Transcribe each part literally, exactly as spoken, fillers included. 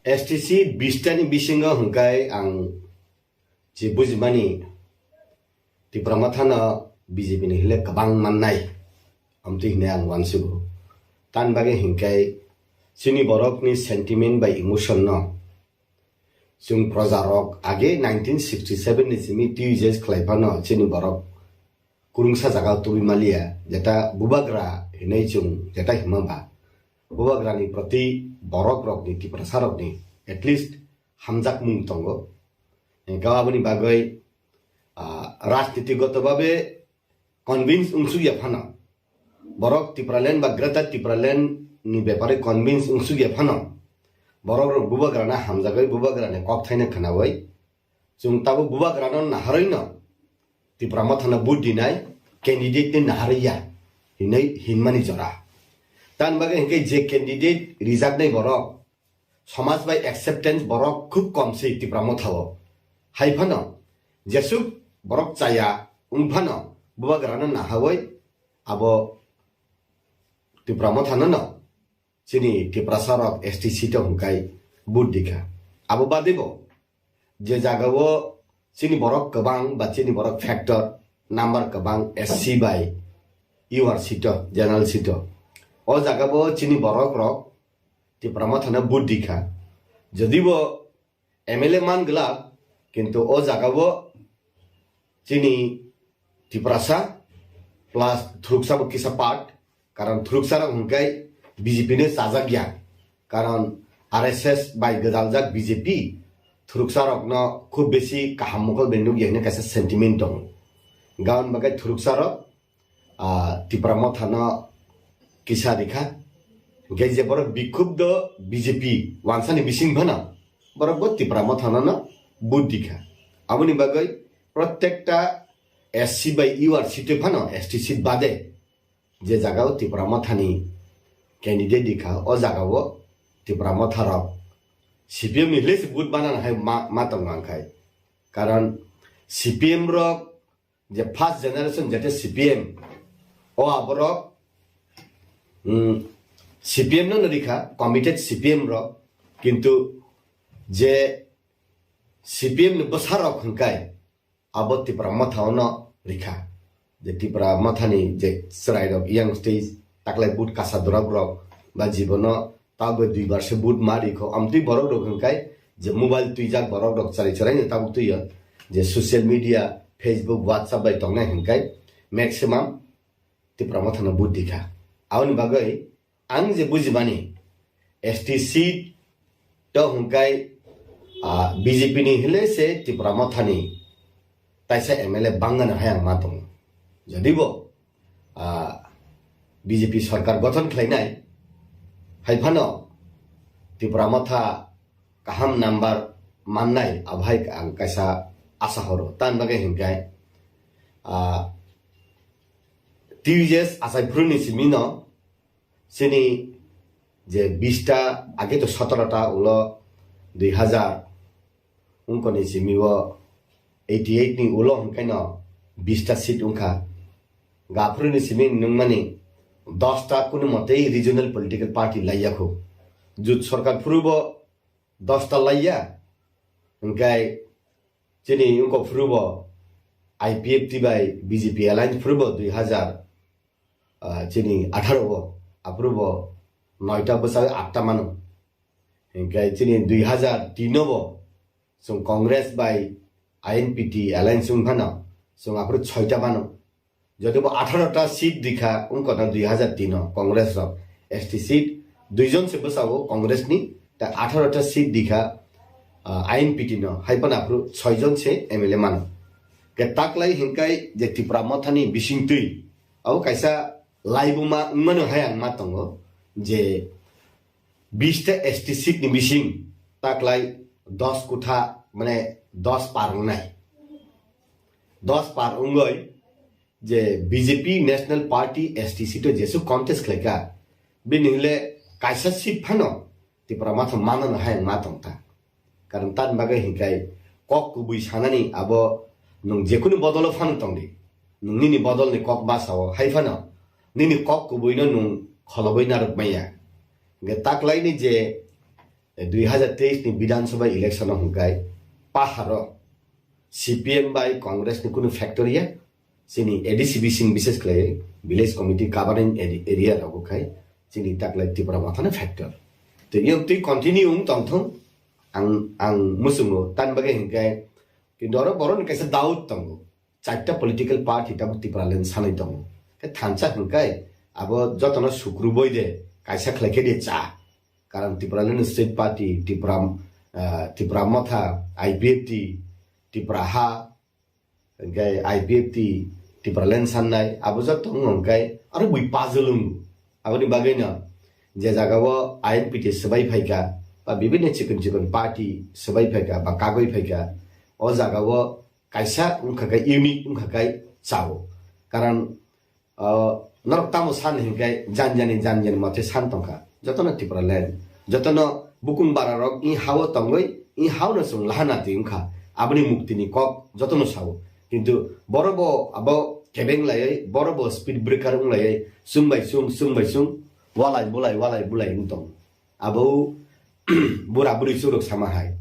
S T C bistani bisingo hwnkhe ang je bujimani Tipra Mothano B J P ni hile kwbang mannai, amtwi hwnwi ang uansugo. Tan bagwi hwnkhe chini borokni sentiment bai emotion no chwng projarok age nineteen sixty seven ni simi T U J S khlai phano chini borok kwrwngsa jaga tubui maliya, jeta bubagra hinwi chwng jeta hima ba, bubagrani proti borok rokni, Tiprasa rokni at least hamjakmung tongo. Hwnkhe aboni bagwi, ah, rajniti goto babe convince wngsukya phano, borok Tipraland ba Greater Tipraland ni bepare convince wngsukya phano, borok rok bubagrana hamjagwi bubagrani kok thaino khwnawi, chwng tabuk bubagrano naharwi no Tipra Mothano vote dinai candidate ni naharwi ya hinwi hinmani jora. Tan bagwi hwnkhe je candidate rijaknai borok somaj bai acceptance borok khub kom se Tipra Mothao. Hai phano jesuk borok chaya wng phano bubagrano nahawi abo Tipra Mothano no chini Tiprasa rok S T C to hwnkhe vote dikha. Abo bade bo je jagao chini borok kwbang ba chini borok factor number kwbang S C bai U R seat o, general seat o. O jaga bo chini borok rok Tipra Mothano vote dikha. Jodi bo M L A man glak, kintu o jaga bo chini Tiprasa plus Thuruksa bo kisa part, karon Thuruksa rok hwnkhe B J P no chajak ya, karon R S S bai gwdaljak B J P Thuruksa rokno khub besi kaham mokol bai nukya hwnwi kaisa sentiment tongo. Gaon bagwi Thuruksa rok, ah, Tipra Mothano kisa rikha. Hwnkhe je borok bikhub do B J P wansani bising phano borok bo Tipra Mothano no vote dikha. Aboni bagwi protekta S C bai U R seat phano S T seat bade je jagao Tipra Mothani candidate dikha, o jagao Tipra Motha rok C P M ni hile se vote banana hai ma, ma tongo ang khai. Karon C P M rok je first generation jete C P M, o aborok, mm, C P M no rikha, committed C P M rok, kintu je C P M ni bwsa rok hwnkhe abo Tipra Motha no rikha. Je Tipra Mothani je chwrai rok young stage taklai vote kasa dorok rok ba jibono tabuk dui bar se vote ma rikho. Amtwi borok rok hwnkhe je mobile twijak borok rok chari charaino tabuk twiyo, je social media, Facebook, WhatsApp bai tongnai hwnkhe maximum Tipra Mothano vote dikha. Aboni bagwi ang je bujimani S T seat to hwnkhe, ah, B J P ni hile se Tipra Mothani taisa M L A bangano hai ang ma tongo. Jodi bo, ah, B J P sarkar gothon khlainai, hai phano Tipra Motha kaham number mannai, abo hai ang kaisa asa horo. Tan bagwi hwnkhe, ah, T U J S achai phuruni simi no chini je bista age to sotoro ta ulo dui hazar wngkoni simi o eighty eight ni ulo hwnkhe no bista seat wngkha. Gaphuru ni simi nungmani dosta kunu motei regional political party laiyakhu. Jut sarkar phuru bo dosta laiya. Hwnkhe chini wngkok phuru bo I P F T bai B J P alliance phuru bo dui hazar, ah, chini atharo o, aphuru bo noita bwsa atta mano. Hwnkhe chini dui hazar tin o bo chwng Congress bai I N P T alliance wng phano chwng aphuru soita mano. Jodi bo atharo ta seat dikha wngkha na dui hazar tin o Congress rok S T seat, duijon se bwsao Congress ni, ta atharo ta seat dikha, ah, I N P T no, hai phano aphuru soijon se M L A mano. Ke taklai hwnkhe je Tipra Mothani bisingtwi abo kaisa laibuma wngmano hai ang ma tongo je bista S T seat ni bising taklai dos kutha, mane dos par wngnai. Dos par wngoi je B J P National Party S T seat o jesu contest khlaikha, bini hwnle kaisa seat phano Tipra Motha manano hai ma tongkha. Karon tan bagwi hinkhai kok kubui sanani abo nwng jekunu bodolo phano tongdi. Nwng nini bodolni kok basao hai phano nini kok kubuino nwng kholobwi narwk manya. Hingkhe taklaini je Dui hazar teis ni Bidhan Sabha election o hwnkhe paharo C P M bai Congress ni kunu factor ya, chini A D C bising bises khlai village committee governing area rogo khai chini taklai Tipra Motha no factor. Tei yang twi continue wng tongthung ang ang musungo tan bagwi hwnkhe kintu oro boroni kaisa doubt tongo. Charta political party tabuk Tipraland sanwi tongo. Khe thansa hwnkhe abo jotono sukruboi de kaisa khlai khe de cha. Karon Tipraland State Party, Tipra, ah, Tipra Motha, I P F T, Tipra Ha, hwnkhe I P F T, Tipraland sannai, abo joto wng hwnkhe aro bui puzzle wng. Aboni bagwino je jagao I N P T swbai phaikha, ba bibinno chikon chikon party swbai phaikha, ba kagoi phaikha, o jagao kaisa wngkha khe unique wngkha khe chao. Karon, ah, norok tamo san hinkhe janjani janjani mothe san tongkha. Jotono Tipraland, jotono bukung bararok i hao tongwi i haono chwng lahana twi wngkha. Aboni muktini kok jotono sao. Kintu boro bo abo kebeng laiwi, boro bo speed breaker wng laiwi, chwng bai chwng, chwng bai chwng, walai bulai, walai bulai wng tong. Abo bura buri chwrwk sama hai.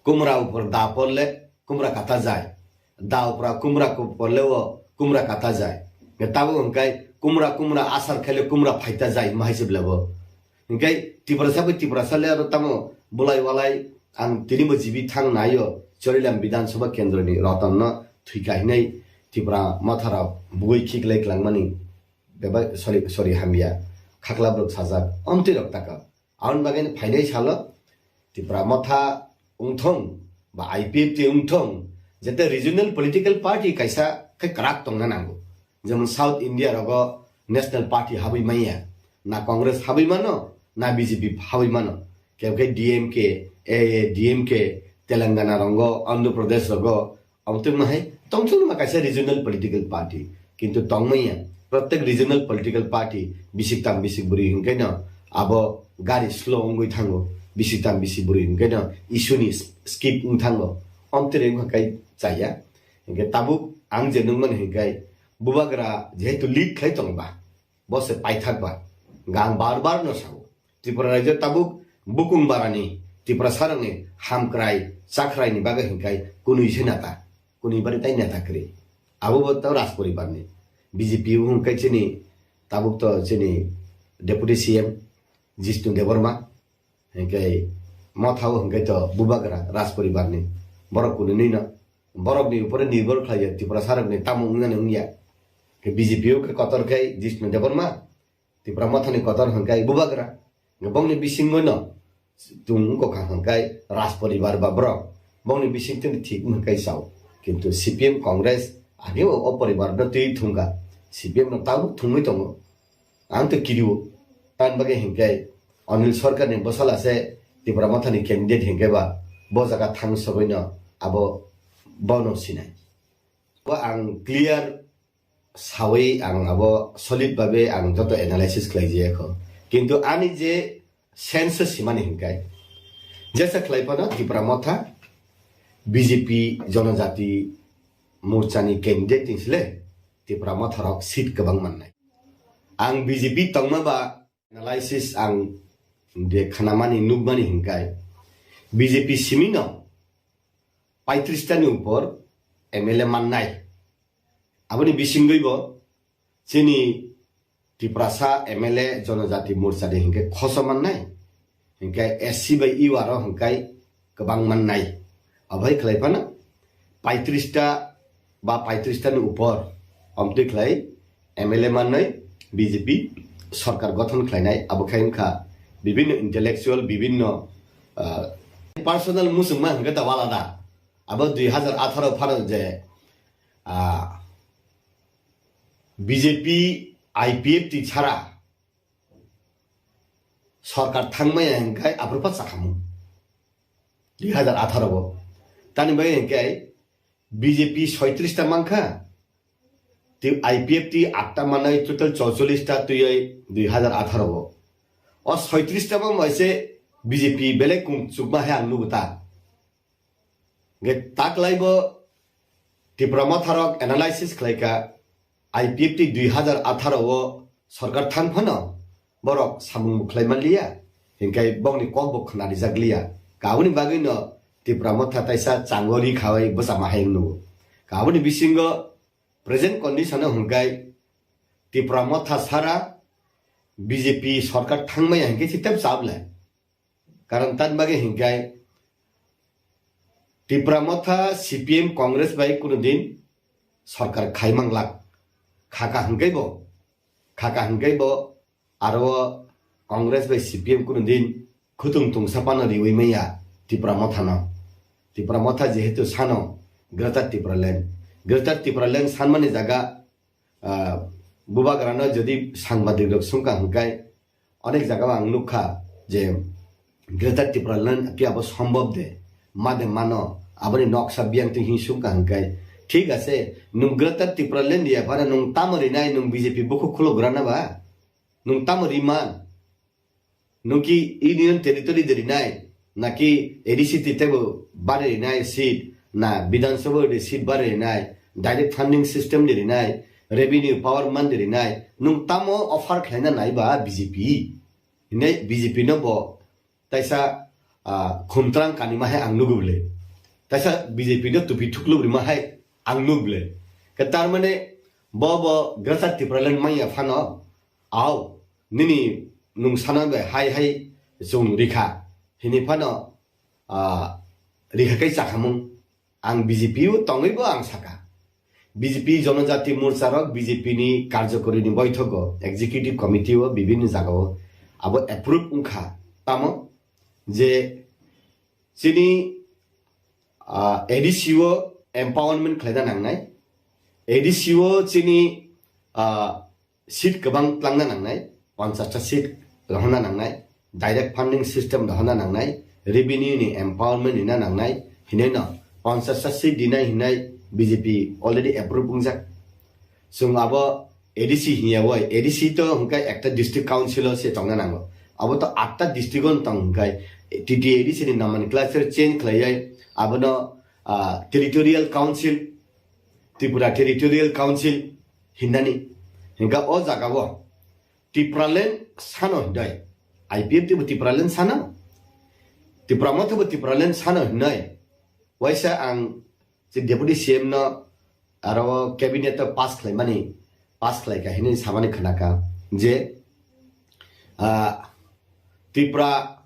Kumra upor da porle kumra kata jai. Da upra kumra ko porle o kumra kata jai. Nge tabo hwnkhe kumra kumra asar khaile kumra phaita jai hwnma hai se belabo. Hwnkhe Tiprasa bai Tiprasa le aro tamo bulai walai ang tini bo jibi thang naio Chorilam Bidhan Sabha Kendro ni Roton no thwika hinai Tipra Motha rok bugui khiklai klangmani beba sorry sorry hamya khakla brok sajak omtwi rok taka. Aboni bagwi phainai salo Tipra Motha wngthong ba I P F T wngthong, jete regional political party kaisa khe kwrak tongna nango. Jemon South India rogo national party habwi manya, na Congress habwi mano, na B J P habwi mano. Khe khe D M K, A A D M K, Telangana rogo, Andhra Pradesh rogo, Omo tongma hai tongthokma kaisa regional political party, kintu tongmaya protek regional political party bisik tam bisik bwrwi hwnkhe no abo gari slow wngwi thango, bisik tam bisik bwrwi hwnkhe no issue ni skip wng thango, omtwrwi wngkha kai chaya. Hwnkhe tabuk ang je nungmani hwnkhe bubagra jehetu lead khlai tongba, bo se paithak ba, gang bar bar no sao. Tripura rajyo tabuk bukung barani Tiprasarokni hamkrai chakhraini bagwi hwnkhe kunui se neta, kunui bari tai neta kwrwi. Abo bo to Rajporibarni. B J P hwnkhe chini tabuk to chini Deputy C M Jishnu Debbarma, hwnkhe Motha o hwnkhe to bubagra Rajporibarni. Borok kunui no borokni upore nirbhor khlaiya Tiprasarokni tamo wngnani wngya. Khe B J P o khe kotor khe Jishnu Debbarma, Tipra Mothani kotor hwnkhe bubagra. Bongni bisingo no tung wngkha hwnkhe Raj poribar ba borok. Bongni bisingtwi thik hwnkhe sao. Kintu C P M Congress age o, o poribar no twi thumkha. C P M no tabuk thumwi tongo. Ang twi kirio. Tamni bagwi hwnkhe Anil Sarkarni bwsala se Tipra Mothani candidate hwnkhe ba bo jaga thang sogwi no abo bono sinai. Bo ang clear sawi ang abo solid babe ang joto analysis khlai jaya kho. Kintu ani je sense simani hinkai. Jesa khlai phano Tipra Motha B J P Jonojati Morchani candidate ni sile Tipra Motha rok seat kwbang mannai. Ang B J P tongma ba analysis ang de khanamani nukmani hinkai. B J P simino paitris ta ni upor M L A mannai. Aboni bisingwi bo chini Tiprasa M L A Jonojati Morcha de hinkhe khoso mannai, hinkhe S C bai U R o hinkai kwbang mannai. Abohai khlai phano paitris ta ba paitris ta ni upor omtwi khlai M L A mannai B J P sorkar gothon khlainai. Abo khai wngkha bibinno intellectual, bibinno, ah, personal muchungma hinkhe ta walada. Abo dui hazar atharo phano je, ah, B J P I P F T chara sorkar thangmaya hinkai aphuru pa chakhamu dui hazar atharo bo. Tani bai hinkai B J P soitris ta mankha, tei I P F T atta manai total chorchollis ta twiwi dui hazar atharo bo. O soitris ta bo bai se B J P belai kung chukma hai ang nugo ta. Hingke taklai bo Tipra Motha rok analysis khlai kha, I P F T dui hazar atharo o sorkar thang phano borok samung bo khlai man liya. Hinkai bokni kok bo khna rijak liya. Kaboni bagwi no Tipra Motha taisa chango ri khawai bwchama hai wng nugo. Kaboni bisingo present condition o hinkai Tipra Motha sara B J P sorkar thangmaya hinkai si tep chap le. Karon tan bagwi hinkai Tipra Motha C P M Congress bai kuno din sorkar khai manglak. Khaka hinkai bo, khaka hinkai bo aro Congress bai C P M kuno din khutung tungsa pano riwi maya Tipra Motha no. Tipra Motha jehetu sano Greater Tipraland. Greater Tipraland sanmani jaga Ah, bubagrano jodi sangbadik rok sungkha hwnkhe, onek jaga ang nukha je Greater Tipraland khe abo sombhob de, ma de mano, aboni noksa biyang twi hwnwi sungkha hwnkhe, thik ase, nwng Greater Tipraland ya phano nwng tamo rinai, nwng B J P bukhuk khulok rana ba? Nwng tamo riman? Nwng ki Union Territory de rinai, naki A D C ti tebo bare rinai seat, na Bidhan Sabha de seat bare rinai, direct funding system de rinai, revenue power man de rinai, nwng tamo offer khlaina nai ba B J P? Hinai B J P no bo taisa, ah, khumtrang kanima hai ang nugu bwle. Taisa B J P no tupi thuklub rima hai ang nugu bwle. Ke tar mane bo bo Greater Tipraland manya phano, Au, nini nwng sana bai hai hai chwng rikha, hini phano, ah, rikha kai chakhamung. Ang B J P o tongwi bo ang saka. B J P Jonojati Morcha rok B J P ni karjokori ni boithogo, executive committee o bibinni jagao abo approve wngkha. Tamo je chini, ah, A D C o empowerment khlaina nangnai. A D C o chini, ah, seat kwbang tlangna nangnai, ponchash ta seat rohorna nangnai, direct funding system rohorna nangnai, revenue ni empowerment rina nangnai, hinwi no ponchash ta seat dinai hinwi B J P already approve wngjak. Chwng abo A D C hinya wai, A D C to hwnkhe ekta district council o se tongna nango. Abo to atta district o tong hwnkhe T T A D C ni nomenclature change khlaiwi abono, ah, territorial council, Tripura Territorial Council hinnani. Hingkha o jagao Tipraland sano hinai. I P F T bo Tipraland sano. Tipra Motha bo Tipraland sano hinai. Waisa ang je Deputy C M no aro cabinet o pass khlaimani, pass khlaika hinwi samani khnaka je, ah, Tipra,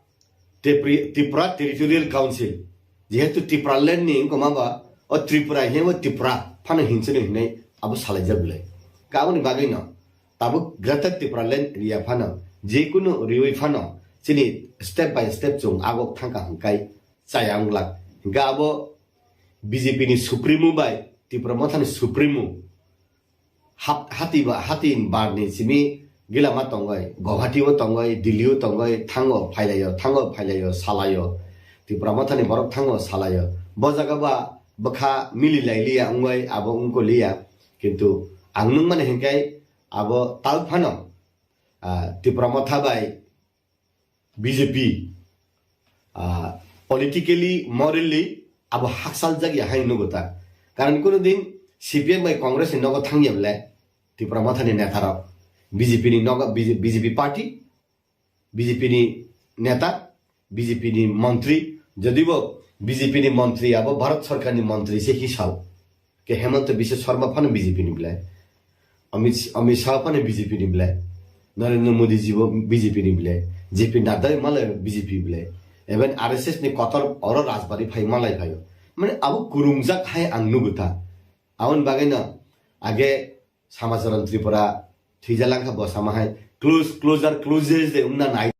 Tipri-, Tipra Territorial Council, jehetu Tipraland ni wngkoma ba, o Tripura hiya o Tipra phano hinchino hinwi abo salaijak bwle. Kaboni bagwi no, tabuk Greater Tipraland riya phano, jekunu riwi phano, chini step by step chwng agok thangka hwnkhe chaya wnglak. Hwnkhe abo B J P ni Supremo bai Tipra Motha ni Supremo, hap-, hati ba, hati bar ni simi gila ma tongoi, Guwahati o tongoi, Delhi o tongoi, thango phailaio, thango phailaio, salaio. Tipra Motha ni borok thango salaio. Bo jaga ba bwkha mili lai liya wngoi, abo wngko liya. Kintu ang nung mani hinkai abo tal phano, ah, Tipra Motha bai B J P, ah, politically, morally abo haksaljak ya hai nugo ta. Karon kuno din C P M bai Congress ni nogo thangya bwle Tipra Motha ni neta rok. B J P ni nogo, B J P, B J P party, B J P ni neta, B J P ni montri, jodibo B J P ni montri abo Bharat Sarkar ni montri se hisal. Ke Hemanta Biswa Sarma phano B J P ni bwle. Amit, Amit Shah phano B J P ni bwle. Narendra Modi ji bo B J P ni bwle. J P Nadda malaio B J P bwle. Even R S S ni kotor oro Rajbari phai malai phaio. Mane abo kurungjak hai ang nugo ta. Aboni bagwi no age Samacharan Tripura thwijalangkha bo sama hai close, closer, closest de wngna nai.